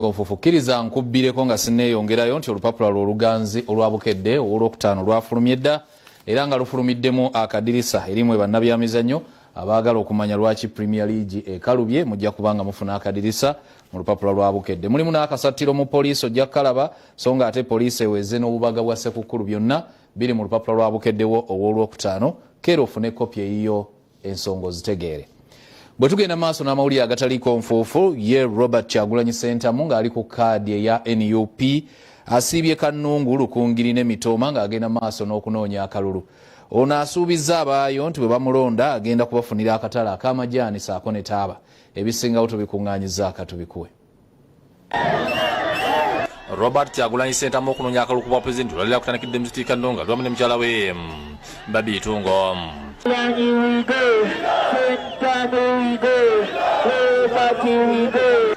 Nfufu kkiriza nkubbireko nga sinneeyongerayo nti olupapula lwo oluganzi olwa Bukedde ow'Olwokutaano lwafulumye dda era nga lufulumiddemu akadirisa eri mwe bannabyamizannyo abaagala okumanya lwaki Premier League ekalubye. Mujja kuba nga mufuna akadirisa mu lupapula lwa Bukedde. Mulimu n'akasattiro mu poliisi ojja kukalaba, so nga ate poliisi eweze n'obubaga bwa Ssekukkulu. Byonna biri mu lupapula lwa Bukedde wo ow'Olwokutaano. Keera ofune kopi eyiyo ensonga ozitegeere. Bwe tugenda maaso n'amawulire agataliiko nfuufu, ye Robert Kyagulanyi Ssentamu ng'ali ku kaadi eya nup asiibye Kannungu, Lukungiri ne Mitooma ng'agenda maaso n'okunoonya akalulu. Ono asuubizza abaayo nti bwe bamulonda agenda kubafunira akatale ak'amajaani saako ne taaba. Ebisingawo tubikuŋŋaanyizza akatubikuwe. Robert Kyagulanyi Ssentamu okunoonya akalulu ku bwapulezidenti olwalira kutandikidde mu disitulikiti Kanno nga ali wamu ne mukyala we Barbie Itungo.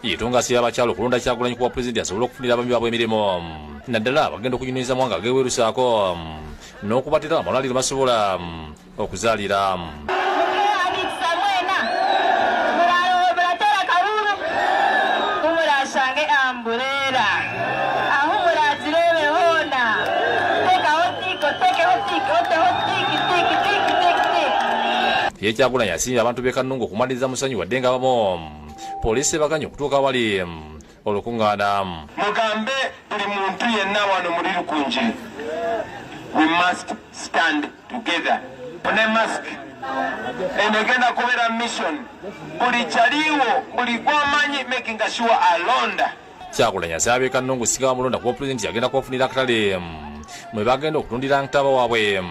Itungo asabye abakyala okulonda Kyagulanyi ku bwapulezidenti asobole okufunira abaami baabwe emirimu naddala abagenda okunyumiriza mu mawanga ag'ebweru ssaako n'okubateerawo amalwaliro basobola okuzaalira. Ye Kyagulanyi asiimye abantu b'e Kannungu okumaliriza mu ssanyu wadde nga abamu poliisi ebaganye okutuuka awali olukuŋŋaana. Mugambe buli muntu yenna wano muli Rukungiri, we must stand together. Ne mask eno egenda kubeera mission, buli kyaliwo, buli gwamanyi making sure alonda. Kyagulanyi asaba ab'e Kannungu singa bamulonda kuba pulezidenti agenda kubafunira akatale mwe bagenda okutundira ntaba waabwe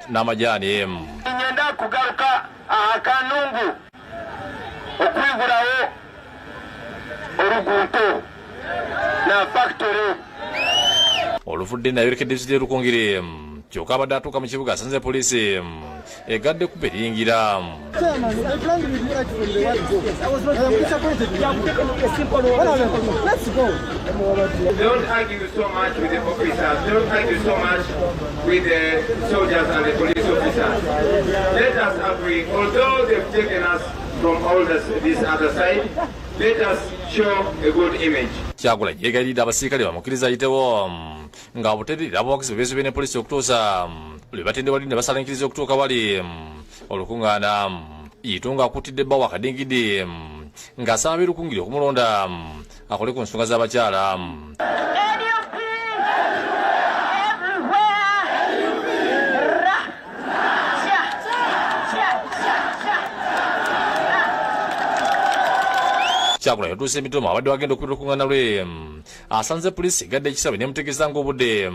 n'amajaani. Nyenda kugaruka aha Kanungu okwigurawo oruguuto na factory. Oluvudde nayolekedde disitulikiti y'e Rukungiri kyokka abadde atuuka mu kibuga asanze poliisi egadde ekkubo eriyingira. Don't argue so much with the officers. Don't argue so much with the soldiers and the police officers. Let us agree, although they've taken us from all this, this other side, let us show a good image. Kyagulanyi yeegayiridde abasirikale bamukkirize ayitewo nga butereera abawagizi bwe beesibye ne poliisi okutuusa lwe batendewalidde ne basala enkiriza okutuuka wali olukuŋŋaana. Itungo akuttidde bba wa Kadingidi ng'asaba ab'e Rukungiri okumulonda akole ku nsonga z'abakyala. Kyagulanyi otuusa emitomo abadde wagenda okubira olukuŋŋaana lwe asanze poliisi egadde ekisaawe nemutegeeza ng'obudde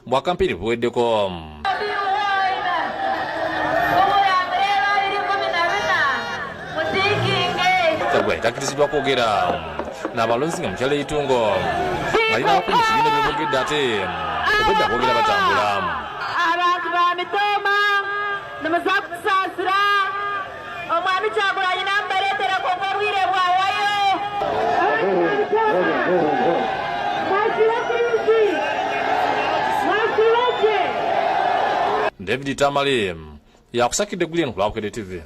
bwa kampeyini buweddeko. Kyagulanyi takkiriziddwa kwogera n'abalonzi nga mukyala Eitungo alina abakulu mu kibiina byebogedde ate obwedda boogera batambula. Abantu ba Mitooma nimuza kutusaasira omwami Kyagulanyi namubareetera kwonka obwire bwawayo. David Tamale yakusakidde eggulire eno ku lwa Bukedde TV.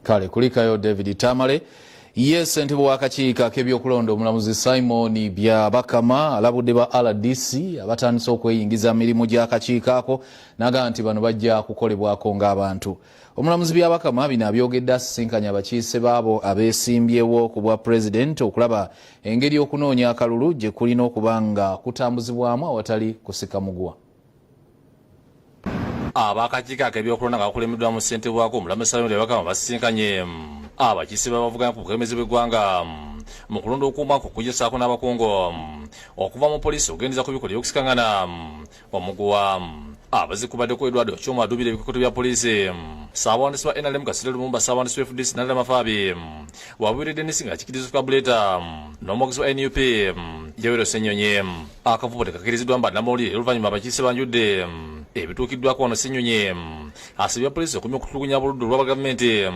Kale kulikayo David Tamale. Ye ssentebe w'akakiiko ak'ebyokulonda omulamuzi Simon Byabakama alabudde ba RDC abatandise okweyingiza mu mirimu gy'akakiiko ako n'agamba nti bano bajja kukolebwako ng'abantu. Omulamuzi Byabakama bino abyogedde asisinkanye abakiise baabo abeesimbyewo ku bwa pulezidenti okulaba engeri okunoonya akalulu gye kulina okuba nga kutambuzibwamu awatali kusika muguwa. Ab'akakiiko ak'ebyokulonda nga bakulembeddwamu ssentebe waako omulamuzi Simon Byabakama basisinkanye abakiise b'abavuganya ku bukulembeze bw'eggwanga mu kulonda okw'omwaka okujja ssaako n'abakungu okuva mu poliisi okugendeza ku bikolwa eby'okusikangana omuguwa. Abazi kubaddeko Edward Ochom aduumira ebikwekweto bya poliisi, ssaabawandiisi wa NRM Kasirye Lumumba, ssaabawandiisi wa FDC Nandala Mafabi, Wabwire Denis nga akikiriza Oscar Buleta n'omuwagizi wa nup Yoweri Ssenyonyi. Akavubo tekakkiriziddwa mu bannamawulire era oluvannyuma abakiise banjudde ebituukiddwako wano Ssenyonyi asabye poliisi okumya okutulugunya aboludda olwa gavumenti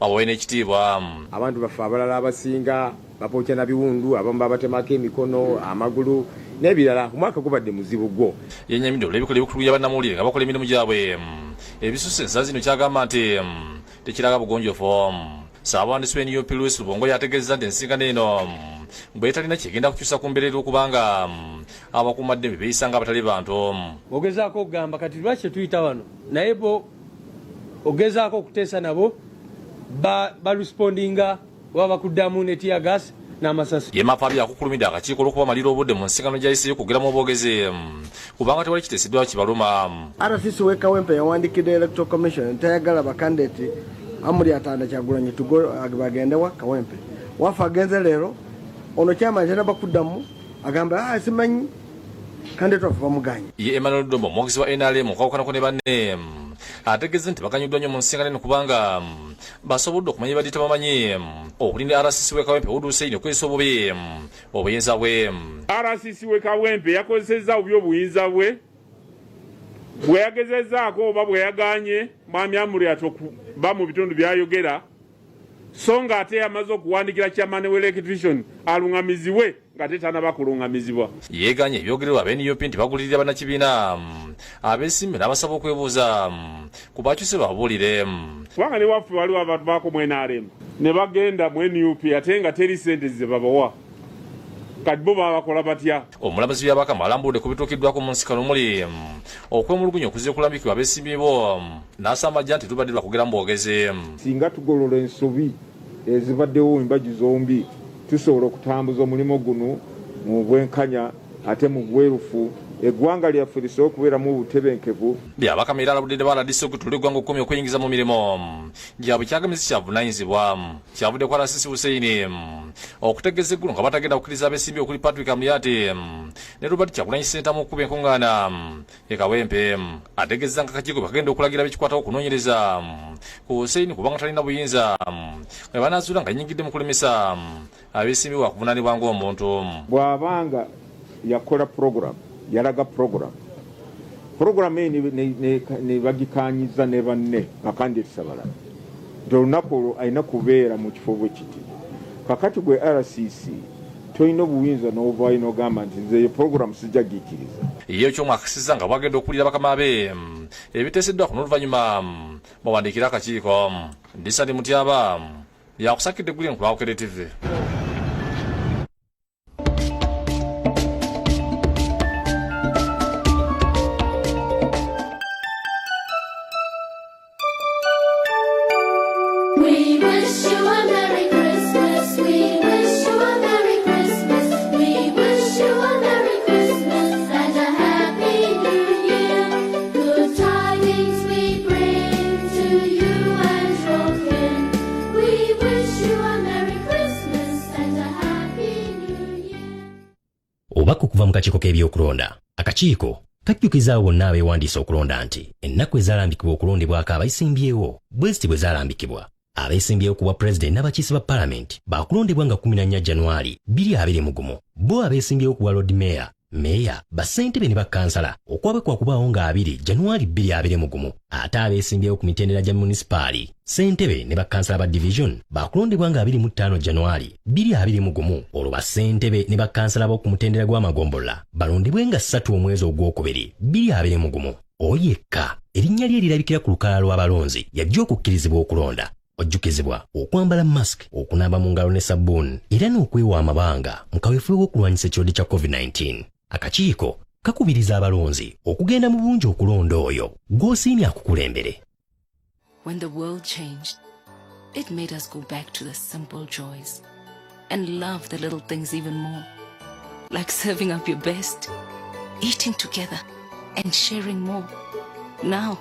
babawe n'ekitiibwa. Abantu baffe abalala abasinga bapookya na biwundu, abamu babatemako emikono, amagulu n'ebirala. Omwaka gubadde muzibu gwo. Yennyamidde olw'ebikolwa eby'okutulugunya bannamawulire nga bakola emirimu gyabwe ebisusse ensangi zino ky'agamba nti tekiraga bugunjufu. Ssaabawandiisi wa nup Louis Lubongoya ategeezezza nti ensisinkano eno Bwetalina kyegenda kukyusa ku mbeera okubanga abakuumaddembe beeyisa nga abatali bantu. Ogezaako okugamba kati lwaki tetuyita wano, naye bo ogezaako okuteesa nabo barespondinga oba bakuddamu ne tear gas n'amasasi. Ye Mafabi akukulumidde akakiiko olw'okubamalira obudde mu nsinkano gy'ayiseeyo kwogeramu obwogezi, kubanga tewali kiteeseddwa kibaluma. RCC w'e Kawempe yawandiikidde Electoral Commission tayagala bakandidate Amuriat and Kyagulanyi tugo bagende wa Kawempe. Wafe agenze leero, ono chairman tanaba kuddamu, agamba simanyi candidate waffe bamuganye. Ye Emmanuel Dombo, omwogezi wa NRM okwawukanako ne banne, ategeeze nti baganyuddwa nnyo mu nsinkano eno kubanga basobodde okumanya ebadde tebamanyi, okulinda RCC w'e Kawempe Hudu Hussein okukozesa obubi obuyinza bwe. RCC w'e Kawempe yakozesezza bubi obuyinza bwe bwe yagezezaako oba bwe yaganye mwami Amuriat okuba mu bitundu byayogera, so nga ate yamaze okuwandikira chairman w'election aluŋŋamizibwe nga tetanaba kuluŋŋamizibwa. Yeeganye ebyogererwa aba NUP nti bagulirira bannakibiina abeesimbe, n'abasaba okwebuuza ku bakyuse babuulire. Kubanga ne waffe waliwo abantu baako mu NRM ne bagenda mu NUP ate nga teri sente ze babawa, kati bo babakola batya? Omulamuzi Byabakama alambudde ku bituukiddwako mu nsikano omuli okwemulugunya okuzza okulambikibwa abeesimbye bo, n'asambajja nti lubadde lwakugera mu bwogezi. Singa tugolola ensobi ezibaddewo embagi zombi, tusobola okutambuza omulimu guno mu bwenkanya ate mu bwerufu, eggwanga lyaffe lisobole okubeeramu obutebenkevu. Byabakama era alabudde ne ba RDC okutula eggwanga okukomya okuyingiza mu mirimu gyabwe kyagamizzi kyavunaanyizibwa. Kyavudde ku RCC Hussein okutegeeza eggulo nga batagenda kukkiriza abeesimbye okuli Patrick Amuriat ne Robert Kyagulanyi Ssentamu okukuba enkuŋŋaana e Kawempe. Ategeeza nga akakiiko bwe kagenda okulagira bekikwatako okunoonyereza ku Hussein kubanga talina buyinza, bwe banaazuula nga yenyigidde mu kulemesa abeesimbye wakuvunaanibwa ng'omuntu. Bw'abanga yakola program, yalaga program, program eyo ne bagikanyiza ne banne bakandidates abalala nti olunaku olwo alina kubeera mu kifo bwe kiti, kakati gwe RCC tolina obuyinza n'ovaayo n'ogamba nti nze eyo program sijja gikkiriza. Ye ekyomwakisiza nga bwagenda okuwulira bakama be ebiteeseddwako n'oluvannyuma bawandiikire akakiiko. Ndisandi Mutyaba yakusakidde eggulire ku Lwawukere TV. We wish you a Merry Christmas. We wish you a Merry Christmas. We wish you a Merry Christmas and a Happy New Year. Good tidings we bring to you and your kin. We wish you a Merry Christmas and a Happy New Year. Obubaka okuva mu kakiiko k'ebyokulonda. Akakiiko kajjukiza abo bonna abeewandiisa okulonda nti ennaku ezaalambikibwa okulondebwako abayisimbyewo bwe ziti bwe zaalambikibwa: abeesimbyewo ku bwa pulezidenti n'abakiise ba palamenti baakulondebwa nga 14 Januari 2021. Bo abeesimbyewo ku bwa lord mayor, meeya, bassentebe ne bakkansala okwabwe kwa kubaawo nga 2 Januari 2021. Ate abeesimbyewo ku mitendera gya munisipaali, ssentebe ne bakkansala ba division, baakulondebwa nga 25 Januari 2021. Olwo bassentebe ne bakkansala b'oku mutendera gw'amagombolola balondebwe nga 3 omwezi ogwokubiri 2021. Oyo yekka erinnya lye lirabikira ku lukalala lw'abalonzi yajja okukkirizibwa okulonda. Ojjukizibwa okwambala mask, okunaaba mu ngalo ne sabbuuni era n'okwewa amabanga mu kaweefube w'okulwanyisa ekirwadde kya COVID-19. Akakiiko kakubiriza abalonzi okugenda mu bungi okulonda oyo gw'osiimye akukulembere. When the world changed, it made us go back to the simple joys and love the little things even more. Like serving up your best, eating together, and sharing more. Now,